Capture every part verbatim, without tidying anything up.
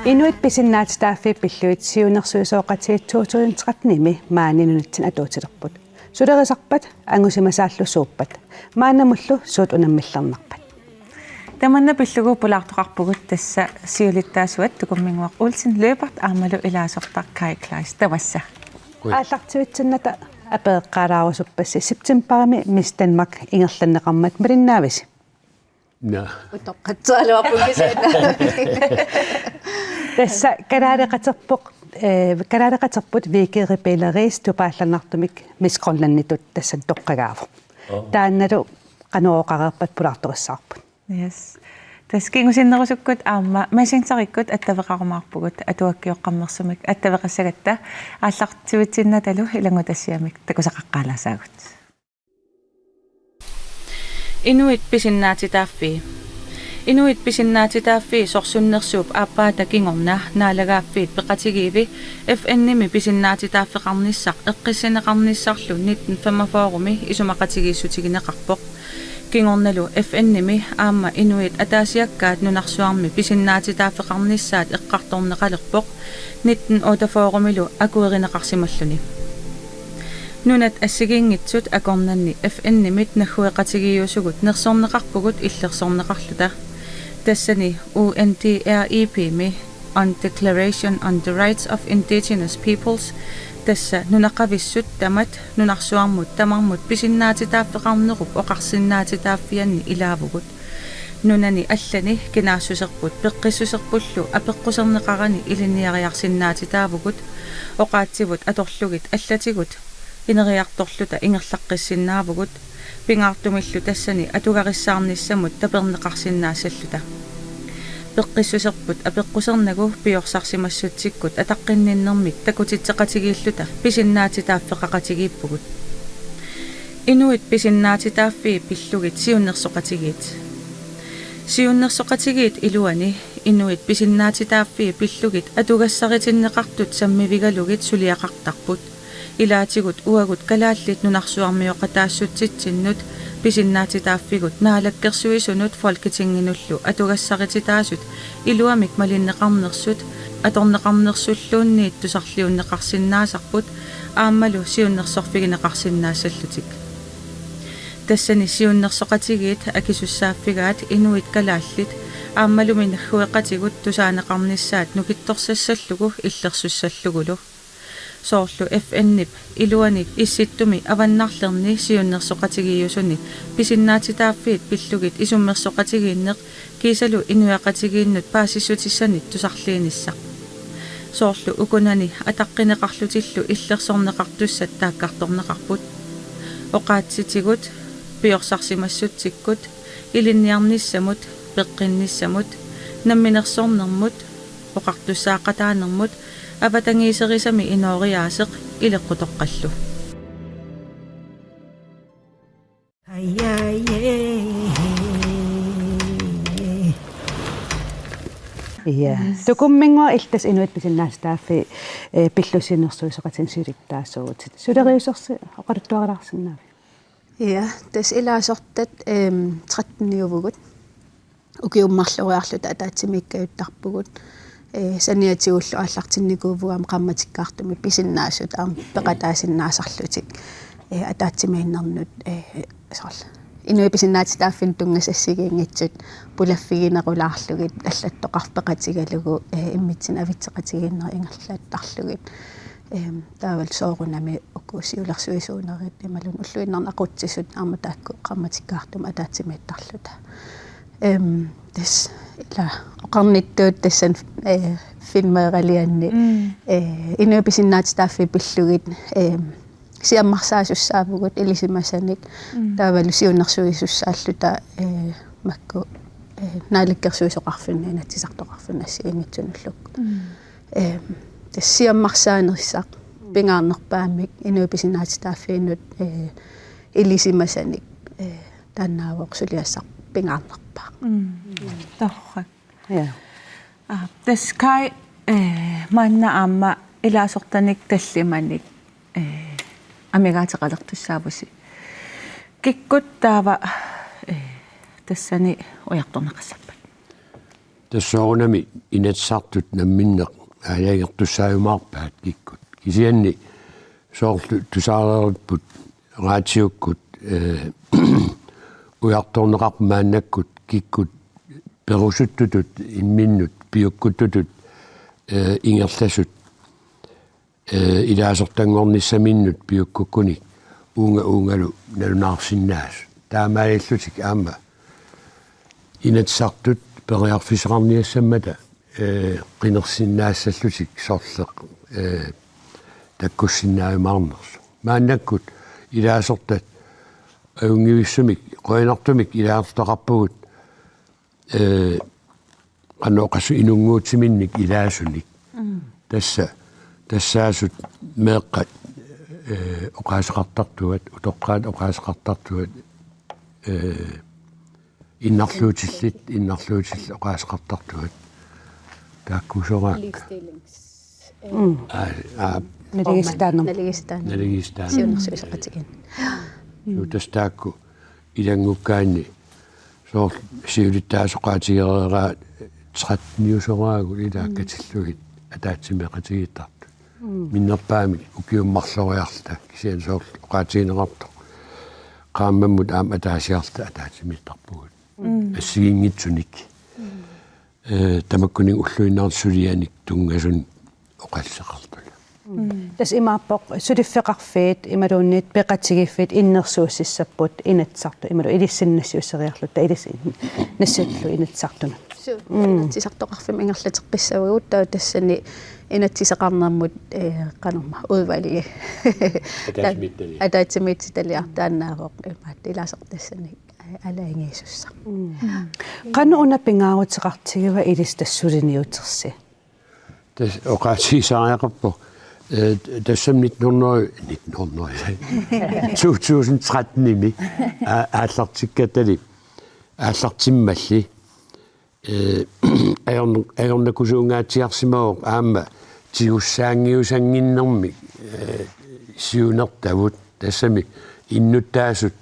Inuit pisinnaatitaaffii pillugit siunnersuisoqatigiit to tusind tretten-imi maani nunatsinni atuutilerput. Sulerisarpat angusimasaallu suuppat? Maannamullu suut unammillernarpat? Tamanna pillugu pulaartoqarpugut tassa siulittaasuat Tukumminnguaq Olsen Løbert aammalu ilaasortaq Kai Kleist, tavassa. Kui. Aallartivitsinnata apereqqaalaarusuppassi septembarimi Miss Danmark ingerlanneqarmat malinnaavisi? Naa. Utoqqatsualuarput kisianni. Tassa kalaaleqaterpoq, eh, kalaaleqaterput Vicky Ribeleriis tupaallannartumik Miss Grønlanditut tassa toqqagaavoq. Oo. Taannalu qanoq oqareerpat pulaartorissavarput. Yes. Tassa kingusinnerusukkut aamma Messengerikkut attaveqarumaarpugut atuakkiorqammersumik attaveqassagatta aallartivitsinnatalu ilanngutassiamik takusaqaqqaalaassaagut. Inuit pisinnaatitaaffii. Inuit pisinnaatitaaffii sorsunnersuup aappaata kingorna naalagaaffiit peqatigiivi F N-imi pisinnaatitaaffeqarnissaq eqqissinneqarnissarlu nitten femogfyrre-mi isumaqatigiissutigineqarpoq. Kingornalu F N-imi aamma inuit ataasiakkaat nunarsuarmi pisinnaatitaaffeqarnissaat eqqartorneqalerpoq nitten otteogfyrre-milu akuerineqarsimalluni. Nunat assigiinngitsut akornanni F N-imit naggueqatigiiusugut nersorneqarpugut illersorneqarluta. Tassani U N D R I P-mi on Declaration on the Rights of Indigenous Peoples, tassa nunaqavissut tamat nunarsuarmut tamarmut pisinnaatitaaffeqarnerup oqarsinnaatitaaffianni ilaavugut. Nunani allani kinaassuserput peqqissuserpullu apeqquserneqarani ilinniariarsinnaatitaavugut, oqaatsivut atorlugit allatigut ineriartorluta ingerlaqqissinnaavugut, pingaartumillu tassani atugarissaarnissamut taperneqarsinnaassalluta. Peqqissuserput apeqqusernagu piorsarsimassutsikkut ataqqinninnermik takutitseqatigiilluta pisinnaatitaaffeqaqatigiippugut. Inuit pisinnaatitaaffii pillugit siunnersoqatigiit. Siunnersoqatigiit iluani inuit pisinnaatitaaffii pillugit atugassaritinneqartut sammivigalugit suliaqartarput. Ilaatigut uagut kalaallit nunarsuarmioqataassutsitsinnut pisinnaatitaaffigut Naalakkersuisunut Folketinginullu atugassarititaasut iluamik malinneqarnersut atorneqarnersulluunniit tusarliunneqarsinnaasarput aammalu siunnersorfigineqarsinnaassallutik. Tassani siunnersoqatigiit akisussaaffigaat inuit kalaallit aammalumi naggueqatigut tusaaneqarnissaat nukittorsassallugu illersussallugulu. Soorlu F N-ip iluani Issittumi Avannarlerni siunnersoqatigiiusuni pisinnaatitaaffiit pillugit isummersoqatigiinneq kiisalu inuiaqatigiinnut paasissutissanik tusarliinissaq. Soorlu ukunani ataqqineqarlutillu illersorneqartussat taakkartorneqarput. Oqaatsitigut, piorsarsimassutsikkut, ilinniarnissamut, peqqinnissamut, namminersornermut, oqartussaaqataanermut, avatangiiserisami inooriaaseq ileqqutoqqallu. Ja. Yes. Tukumminnguaq iltas inuit pisinnaatitaaffii, eh, pillugu siunnersuisoqatigiinni siulittaasuuvutit. Suleriaasersi oqaluttuarilaarsinnaaviuk? Ja, tassa ilaasortat, ehm, tretten-iuvugut. Ukiut marloriarluta ataatsimiikkajuttarpugut. Eh, saniatigullu aallartinnikuuvugut aamma qaammatikkaartumik pisinnaasut aamma peqataasinnaasarlutik. Eh, ataatsimiinnernut, eh, soorlu inuit pisinnaatitaaffinnut tunngasut assigiinngitsut pulaffiginerulaarlugit allattoqarfik peqatigalugu, eh, immitsinnut avitseqatigiinnerit ingerlattarlugit. Ehm, taavalu soorunami uku siulersuisuunerit imaluunniit ulluinnarni aqutsisut aamma taakku qaammatikkaartumik ataatsimiittarluta. Ehm, tassa ila oqarnittut tassani, eh, filmeeralianni, mm, eh, inuit pisinnaatitaaffii pillugit, ehm, siammarsaasussaavugut ilisimasanik. Mm. Taavalu siunnersuisussaalluta, eh, makku, eh, naalakkersuisoqarfinni, inatsisartoqarfinni assigiinngitsunullu. Mm. Ehm, tassa siammarsaanerissaq pingaarnerpaamik inuit pisinnaatitaaffiinut, eh, ilisimasanik, eh, taannaavoq suliassaq pingaarnerpaaq. Mm. Torrak. Ja. Aa, tassa Kaj, eh, maanna aamma ilaasortanik tallimanik, eh, amigaateqalertussaavusi. Kikkut taava, eh, tassani ujartorneqassappat? Tassa soorunami Inatsisartut namminneq aalajangertussaajumaarpaat kikkut. Kisianni soorlu tusaareeripput raatiukkut, eh, ujartorneqarpoq maannakkut kikkut perusuttutut imminnut piukkuttutut, eh, ingerlasut, eh, ilaasortanngornissaminnut piukkukkunik uunga uungalu nalunaarsinnaasut. Taamaalillutik aamma Inatsisartut periarfissaqarniassammata, eh, qinersinnaassallutik sorleq, eh, takkussinnaajumaarnersoq. Maannakkut ilaasortat ajunngivissumik, qujanartumik ilaasortaqarpugut, eh, qanoq oqassu inunnguutiminnik ilaasunik. Mm. Tassa, tassaasut meeqqat, eh, oqaaseqartartuat, utoqqaat oqaaseqartartuat, eh, innarluutillit, innarluutillit oqaaseqartartuat. Taakkuusoraakka. Ligestillings. Mm. Aa, aa. Naligiissitaanermut. Naligiissitaanermut. Naligiissitaanermut. Siunnersuisoqatigiinni. Suu, tassa taakku ilanngukkaanni soorlu siulittaasup oqaatigereeraat tretteniusoraagut ilaa, mm, katillugit ataatsimeeqatigiittartut. Mm. Minnerpaamik ukiut marloriarluta kisianni soorlu oqaatigineqartoq qaammammut aamma ataasiarluta ataatsimiittarpugut. Mm. Assigiinngitsunik. Mm. Eh, tamakkuninnga ulluinnarni sulianik tunngasunik oqalliseqarluni. Mm. Tassa imaappoq suliffeqarfiit imaluunniit peqatigiiffiit innersuussissapput Inatsisartut imaluunniit ilissinnassiusseriarluta ilissi-, nassiullu Inatsisartunut. Suu, mm, Inatsisartoqarfimmi ingerlateqqissavagut taava tassani inatsiseqarnermut, eh, qanormaa udvalgi. Ataatsimiititaliaq. Ataatsimiititaliaq taannaavoq imaattoq ilaasortassani aalajangiisussaq. Mm. Qanoq una pingaaruteqartigiva ilissi tassa suliniutersi? Tassa oqaatigisariaqarpoq, eh, tassami nitten hundrede, nitten hundrede, to tusind tretten-imi, aa-, aallartikkattali, aallartimmalli, eh, ajorn-, ajornakusuungaatsiarsimavoq aamma tigussaanngiusannginnermik, eh, siunertavut, tassami innuttaasut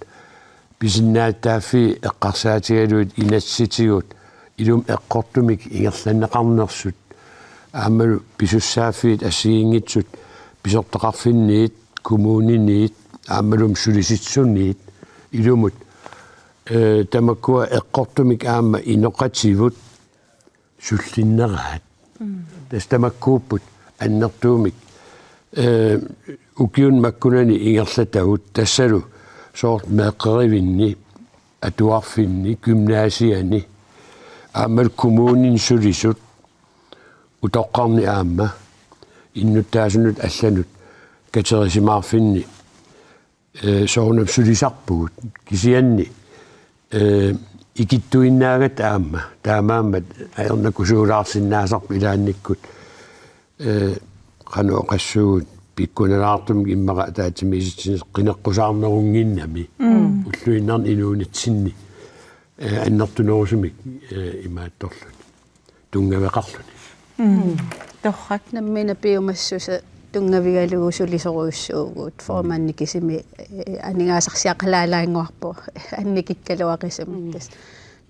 pisinnaatitaaffii eqqarsaatigalugit inatsisitigut ilumut eqqortumik ingerlanneqarnersut aammalu pisussaaffiit assigiinngitsut pisortaqarfinniit, kommuniniit aammalumi sulisitsisuniit ilumut, eh, tamakkua eqqortumik aamma inoqativut sullinneraat. Mm. Tassa tamakkuupput annertuumik, eh, ukiuni makkunani ingerlatagut tassalu soorlu meeqqerivinni, atuarfinni, gymnasiani, aammalu kommunini sulisut, utoqqarni aamma, innuttaasunut allanut katerisimaarfinni, eh, soorunami sulisarpugut. Kisianni, eh, ikittuinnaagatta aamma. Taamaammat ajornakusuulaarsinnaasarpoq ilaannikkut, eh, qanoq oqassuugut pikkunalaartumik immaqa ataatsimiisitsinissaq qineqqusaarnerunnginnami. Mm. Ulluinnarni inuunitsinni, eh, annertunerusumik, eh, imaattorluni. Tunngaveqarluni. Mm. Torrak. Nammineq piumassuseq tunngavigalugu sulisorujussuuvugut. Formandi kisimi, eh, aningaasarsiaqalaalaannguarpoq annikikkaluaqisumik. Mm. Tassa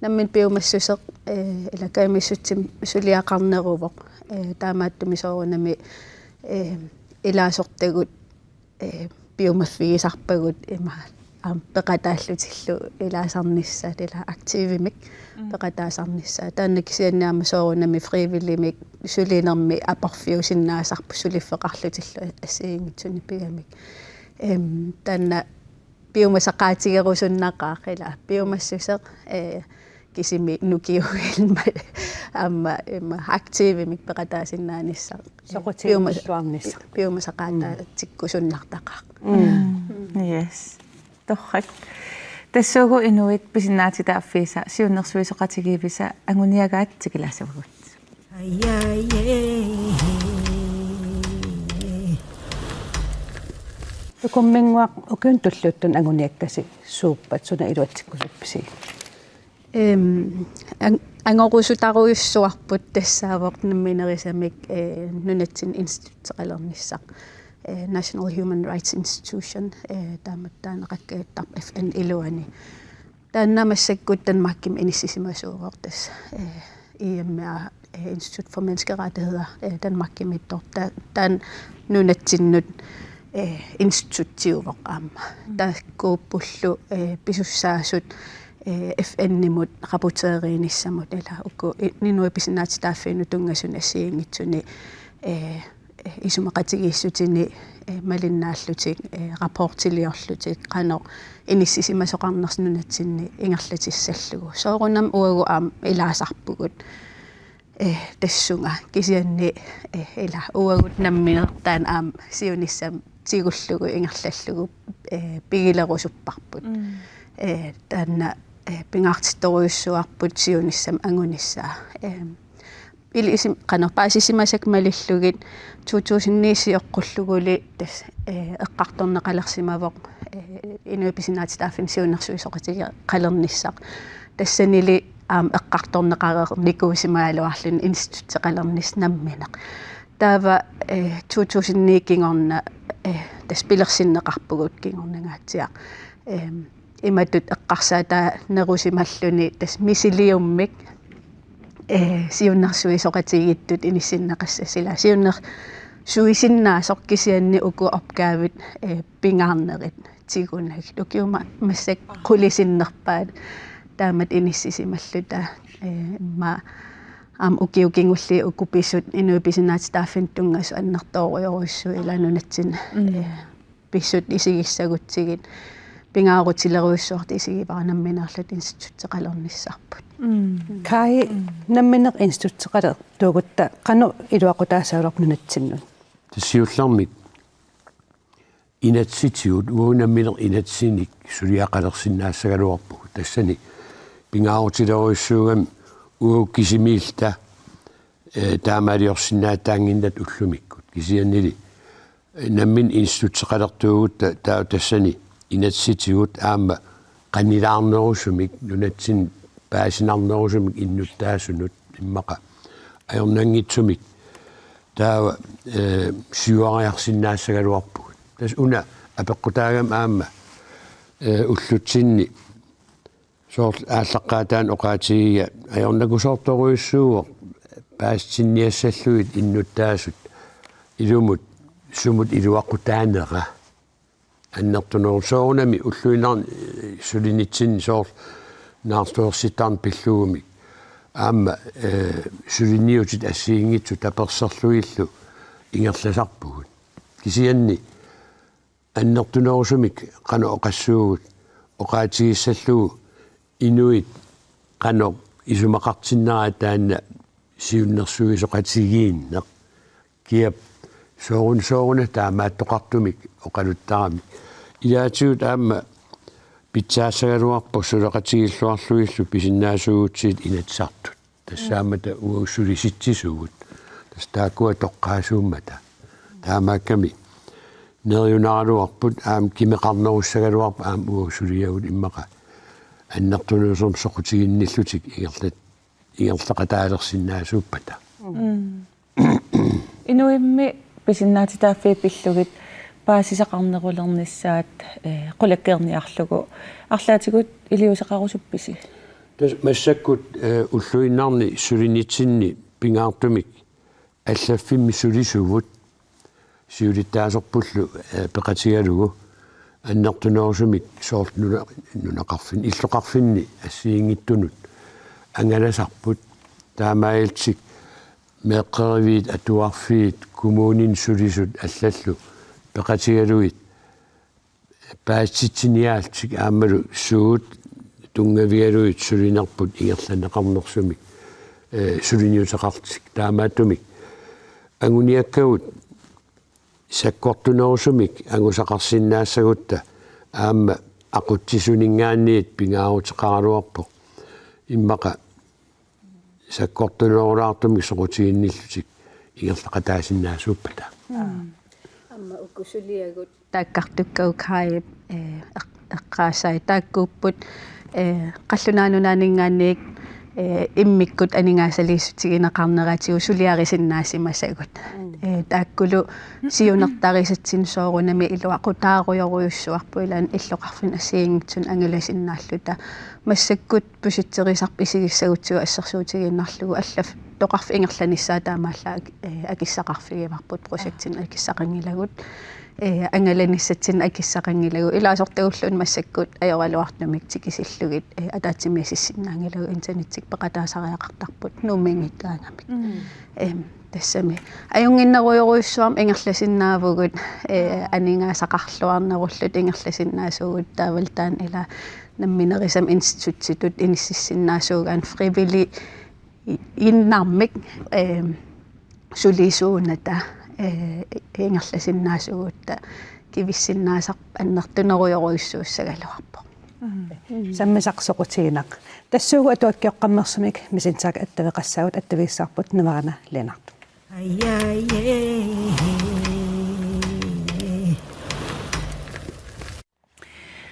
nammineq piumassuseq, eh, ila kajumissutsimi suliaqarneruvoq. Eh, taamaattumik soorunami, eh, ilaasortagut eh, piumaffigisarpagut ima aamma peqataallutillu ilaasarnissaat ila aktivimik. Mm. Peqataasarnissaat. Taanna kisianni aamma soorunami frivilligimik sulinermi aporfiusinnaasarput suliffeqarlutillu assigiinngitsunik pigamik. Em, taanna piumasaqaatigerusunnaqaaq ila piumassuseq, eh, kisimi nukiuilma aamma ima aktivimik peqataasinnaanissaq. Soqutiginngilluarnissaq. Piuma-, piumasaqaataatikkusunnartaqaaq. Mm. Yes. Torrak. Tassuugu inuit pisinnaatitaaffiisa siunnersuisoqatigiivisa anguniagaat tikilaassavagut. Ukumminnguaq ukiuni tulliuttuni anguniakkasi suuppat suna iluatsikkusuppisi? Ehm, an-, angorusutarujussuarput tassaavoq namminerisamik, eh, nunatsinni institutseqalernissaq, eh, National Human Rights Institution, eh, taamatut taaneqakkajuttarpoq F N iluani. Taanna massakkut Danmarkimi inissisimasuuvoq tassa, eh, I M R, eh, Institut for Menneskerettigheder, eh, Danmarkimiittoq, ta-, taanna nunatsinnut, eh, institutsiuvoq aamma. Mm. Taakkuuppullu, eh, pisussaasut, eh, F N-imut rapporteerinissamut, ila uku i-, inuit pisinnaatitaaffiinut tunngasunik assigiinngitsunik, eh, isumaqatigiissutinik, eh, malinnaallutik, eh, rapportiliorlutik, qanoq inissisimasoqarnersoq nunatsinni ingerlatissallugu. Soorunami uagut aamma ilaasarpugut, eh, tassunga. Kisianni, eh, ila uagut nammineq taanna aamma siunissami tigullugu ingerlallugu, eh, pigilerusupparput. Mm. Eh, taanna, eh, pingaartittorujussuarput siunissami angunissaa. Eh, ilisim-, qanoq paasisimasakka malillugit to tusind ni sioqqulluguli tassa, eh, eqqartorneqalersimavoq, eh, inuit pisinnaatitaaffinnut siunnersuisoqatigeeqalernissaq. Tassanili aamma eqqartorneqareernikuusimagaluarluni institutseqalernissaq nammineq. Taava, eh, to tusind ni kingorna, eh, tassa pilersinneqarpugut kingornangaatsiaq. Ehm, imatut eqqarsaataanerusumalluni tassa misiliummik, eh, siunnersuisoqatigiittut inissinneqassasoq, ila siunnersuisinnaasoq kisianni uku opgavit, eh, pingaarnerit tigunagit. Ukiut ma-, massakkut qulit sinnerpaat taamatut inissisimalluta, eh, immaqa aamma ukiut kingulliit uku pisut inuit pisinnaatitaaffinnut tunngasut annertoorujorujussuit ila nunatsinni, mm, eh, pisut isigissagutsigit pingaarutilerujussuartut isigivara nammineerluta institutseqalernissarput. Mm. Kaj, mm, nammineq institutseqalertuugutta qanoq iluaqutaassagaluarpa nunatsinnut? Tassa siullermik inatsisitigut, uagut nammineq inatsisinik suliaqalersinnaassagaluarpugut. Tassani pingaarutilerujussuugami uagut kisimiilluta, eh, taamaaliorsinnaataannginnatta ullumikkut. Kisiannili, eh, nammineq institutseqalertuugutta taava tassani inatsisitigut aamma qanilaarnerusumik, nunatsinni paasinarnerusumik innuttaasunut immaqa ajornanngitsumik taava, eh, siuariarsinnaassagaluarpugut. Tassa una apeqqutaagami aamma, eh, ullutsinni soorlu aallaqqaataani oqaatigiga ajornakusoortorujussuuvoq paasitsinniassallugit innuttaasut ilumut sumut iluaqutaanera. Annertuneru-, soorunami ulluinnarni, eh, sulinitsinni soorlu naartuersittarneq pillugumi aamma, eh, suliniutit assigiinngitsut taperserlugillu ingerlasarpugut. Kisianni annertunerusumik qanoq oqassuugut, oqaatigissallugu inuit qanoq isumaqartinneraat taanna siunnersuisoqatigiinneq. Kiap soorun-, sooruna taamaattoqartumik oqaluttarami. Ilaatigut aamma pitsaassagaluarpoq suleqatigiilluarlugillu pisinnaasuugutsigit Inatsisartut. Tassaammata uagut sulisitsisugut. Tassa taakkua toqqaasuummata. Taamaakkami neriunaraluarput aamma kimeqarnerussagaluarpoq aamma uagut suliagut immaqa annertunerusumik soqutiginnillutik ingerlat-, ingerlaqataalersinnaasuuppata. Mm. Inuimmi pisinnaatitaaffiit pillugit paasisaqarnerulernissaat, eh, qulakkeerniarlugu arlaatigut iliuuseqarusuppisi? Tassa massakkut, eh, ulluinnarni sulinitsinni pingaartumik allaffimmi sulisuvut siulittaasorpullu, eh, peqatigalugu annertunerusumik soorlu nuna-, nunaqarfin-, illoqarfinni assigiinngitsunut angalasarput. Taamaalillutik meeqqeriviit, atuarfiit, kommuninut sulisut allallu peqatigalugit paasitsiniaallutik aammalu suut tunngavigalugit sulinerput ingerlanneqarnersumik, eh, suliniuteqarlutik. Taamaattumik anguniakkagut sakkortunerusumik angusaqarsinnaassagutta aamma aqutsisuninngaanniit pingaaruteqaraluarpoq immaqa sakkortunerulaartumik soqutiginnillutik ingerlaqataasinnaasuuppata. Mm. Aamma uku suliagut taakkartukkagut Kajip, eh, eq-, eqqaasai taakkuupput Ee, qallunaat nunaanninngaanniit, ee, immikkut aningaasaliissutigineqarneratigut suliarisinnaasimasagut. Ee, taakkulu siunertarisatsinni soorunami iluaqutaarujorujussuarput ilaanni illoqarfinni assigiinngitsunik angalasinnaalluta. Massakkut pusitserisarput isigissagutsigu assersuutigiinnarlugu allaftoqarfik ingerlanissaa taamaallaat, ee, akissaqarfigivarput, projektinik akissaqanngilagut. Ee, angalanissatsinnut akissaqanngilagut. Ilaasortagulluunniit massakkut ajoraluartumik tikisillugit, ee, ataatsimiisissinnaanngilagut, internettikkut peqataasariaqartarput Nuummiinngikkaangamik. Em, tassami ajunnginnerujorujussuarmik ingerlasinnaavugut, ee, aningaasaqarluarnerulluta ingerlasinnaasuugut, taavalu taanna ila namminerisami institutsitut inississinnaasuugaanni frivillig i-, innarmik, em, sulisuunata, ee, ingerlasinnaasuugutta kivissinnaasarput annertunerujorujussuussagaluarpoq. Sammisaq soqutiginaq. Tassuugu atuakkioqqammersumik Messengerimi attaveqassaagut, attavigissavarput Navarana Lennert.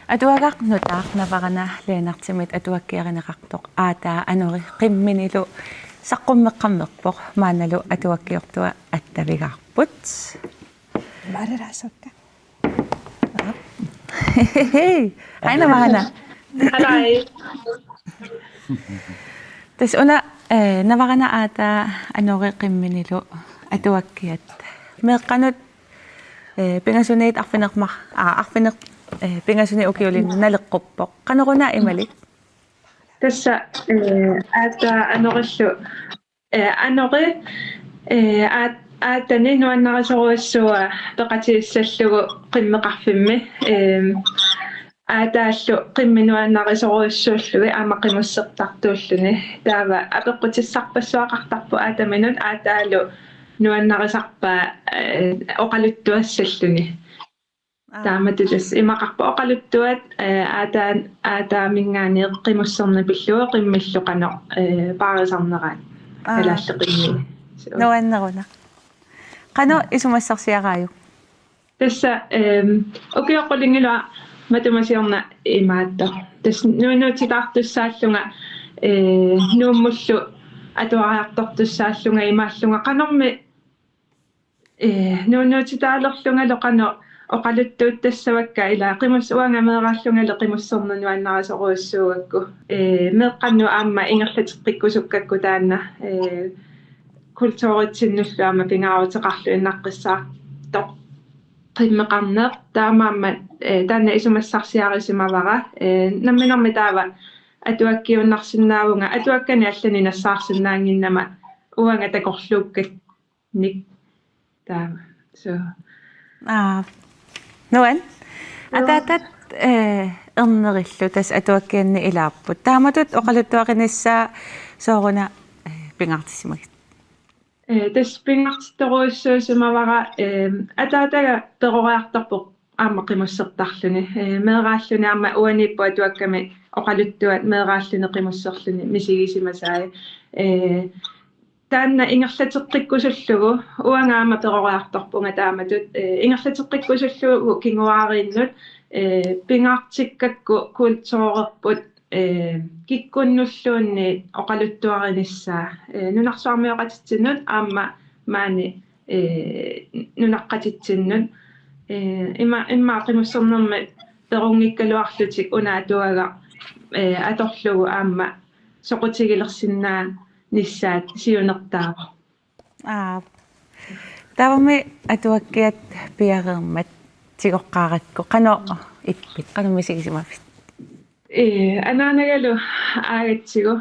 Atuagaq nutaaq Navarana Lennertimit atuakkiarineqartoq Aataa Anori Qimminilu saqqummeqqammerpoq, maannalu atuakkiortua attavigaarput. Mareraasukka. Hej. Hej, Navarana. Hej. Tassa una, eh, Navarana Aataa Anori Qimminilu atuakkiat. Meeqqanut, eh, pingasuniit arfineq-mar-, aa, arfineq-, eh, pingasuni ukiulinni naleqquppoq. Qanoruna imalik? Tassa, eh, Aataa Anorillu, eh, Anori, eh, aat-, Aatani nuannarisorujussuuaa peqatigissallugu qimmeqarfimmi, eh, Aataallu qimmit nuannarisorujussuullugit aamma qimussertartuulluni. Taava apeqqutissarpassuaqartarpoq Aataminut, Aataalu nuannarisarpaa, eh, oqaluttuassalluni. Aa. Taamatut tassa imaqarpoq oqaluttuat, eh, Aataa-, Aataaminngaanniit qimusserneq pillugu qimmillu qanoq, eh, paarisarneraat. Aa. Kalaallit qimmii. Suu. Nuanneruna. Qanoq isumassarsiaraajuk? Tassa, ehm, ukioq qulingiluat matuma siorna imaattoq. Tassa nuunuutitaartussaallunga, eh, Nuummullu atuariartortussaallunga imaallunga qanormi, eh, nuunuutitaalerlungalu qanoq oqaluttuuttassavakka, ila qimus-, uanga meeraallungalu qimusserneq nuannarisorujussuugakku. Eh, meeqqannut aamma ingerlateqqikkusukkakku taanna, eh, kulturitsinnullu aamma pingaaruteqarluinnaqqissaartoq qimmeqarneq, taamaammat, eh, taanna isumassarsiarisimavara, eh, namminermi taava atuakkiunnarsinnaavunga, atuakkanik allanik nassaarsinnaannginnama uanga takorluukkanik. Taava. Suu. Aa. Nuann. Joo. Ataatat, eh, ernerillu tassa atuakkianni ilaapput. Taamatut oqaluttuarinissaa sooruna, eh, pingaartissimagit? Eh, tassa pingaartittorujussuusimavara, eh, ataataga peroriartorpoq aamma qimussertarluni. Eh, meeraalluni aamma uaniippoq atuakkami oqaluttuat meeraalluni qimusserluni misigisimasai. Eh, taanna ingerlateqqikkusullugu, uanga aamma peroriartorpunga taamatut, eh, ingerlateqqikkusullugu kinguaariinnut, eh, pingaartikkakku kulturerput, eh, kikkunnulluunniit oqaluttuarinissaa, eh, nunarsuarmioqatitsinnut aamma maani, eh, nunaqqatitsinnut, eh, ima, immaqa qimussernermi perunngikkaluarlutik una atuagaq, eh, atorlugu aamma soqutigilersinnaanissaat siunertaavoq. Aa. Taavami atuakkiat piareermat tigoqqaarakku. Qanoq ippit? Qanoq misigisimavit? Eh, anaanagalu aagatsigu.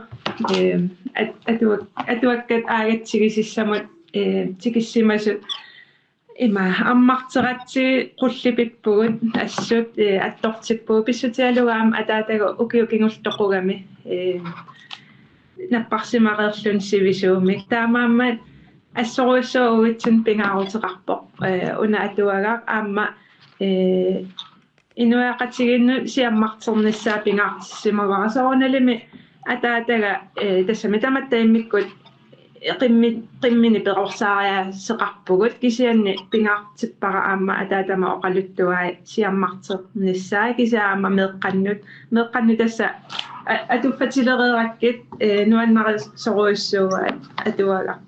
Eh, at-, atuak-, atuakkat aagatsigisissamut, eh, tikissimasut. Ima ammarteratsigit qullipippugut assut, eh, attortippugut, pissutigalugu aamma ataataga ukiut kingulliit toqugami, eh, napparsimareerluni sivisuumik. Taamaammat assorujussuaq uagutsinnut pingaaruteqarpoq, eh, una atuagaq aamma, eh, inuiaqatigiinnut siammarternissaa pingaartissimavara. Soorunalimi ataataga, eh, tassami tamatta immikkut qimmi-, qimmini perorsaariaaseqarpugut, kisianni pingaartippara aamma ataatama oqaluttuai siammarternissaa, kisianni aamma meeqqannut, meeqqannut tassa a-, atuffatilereerakkit, ee, nuannarisorujussuuaat atuagaq.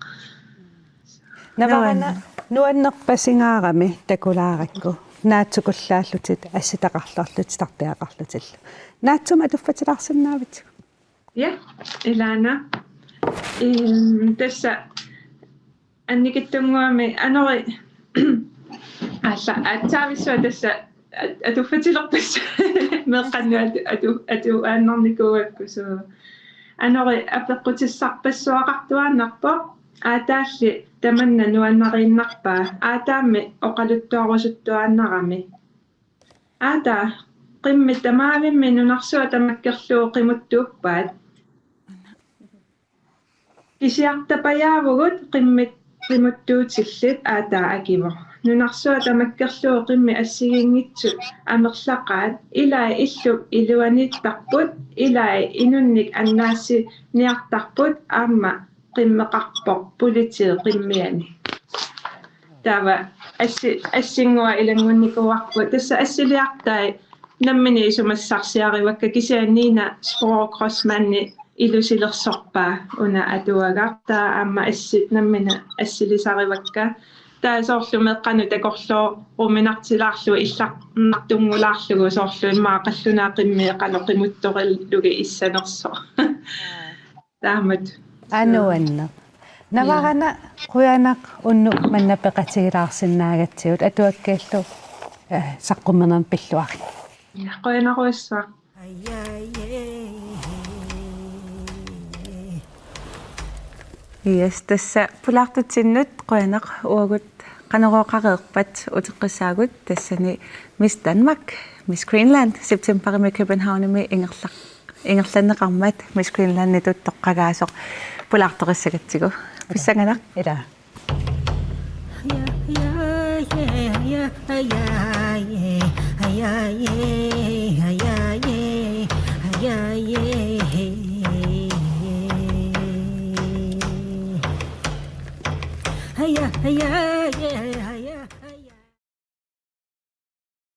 Navarana, nuannerpasingaarami takulaarakku naatsukullaallutit assitaqarluarlutit titartagarlutillu. Naatsumik atuffatilaarsinnaavitsigut? Ja, ilaana. Em, tassa annikitsunnguamik anori alla aatsaavissuaq tassa at-, atuffatilerpassuit meeqqannut atu-, atu-, atuaannarnikuugakku suu. Anori apeqqutissarpassuaqartuaannarpoq, aataalli tamanna nuannariinnarpaa, aataammi oqaluttuarusuttuaannarami. Aataa, qimmit tamaavimmik nunarsuaq tamakkerlugu qimuttuuppaat. Kisiartapajaavugut qimmit qimuttuutillit, aataa akivoq. Nunarsuaq tamakkerlugu qimmit assigiinngitsut amerlaqaat, ilai illup iluaniittarput, ilai inunnik annaassiniartarput aamma qimmeqarpoq politiit qimmiani. Taava assi-, assinnguaq ilanngunnikuuarput. Tassa assiliartai nammineq isumassarsiarivakka, kisianni Nina Sprogh Grossmanni ilusilersorpaa una atuagaq. Taava aamma assit nammineq assilisarivakka. Taava soorlu meeqqanut takorlooruminartilaarlugu illarnartunngulaarlugu soorlu immaqa qallunaat qimmii qanoq qimuttorillugit issanersoq. Taamatut. Aa, nuanneq. Navarana qujanaq unnuk manna peqatigilaarsinnaagatsigut, atuakkiallu, eh, saqqummernermik pilluarit. Ja, qujanarujussuaq. Yes, tassa pulaartutsinnut qujanaq, uagut Qanorooqareerpat uteqqissaagut, tassani Miss Danmark, Miss Greenland, septembarimi Københavnimi ingerlaq-, ingerlanneqarmat Miss Greenlanditut toqqagaasoq pulaartorissagatsigu. Pissanganaq. Ila.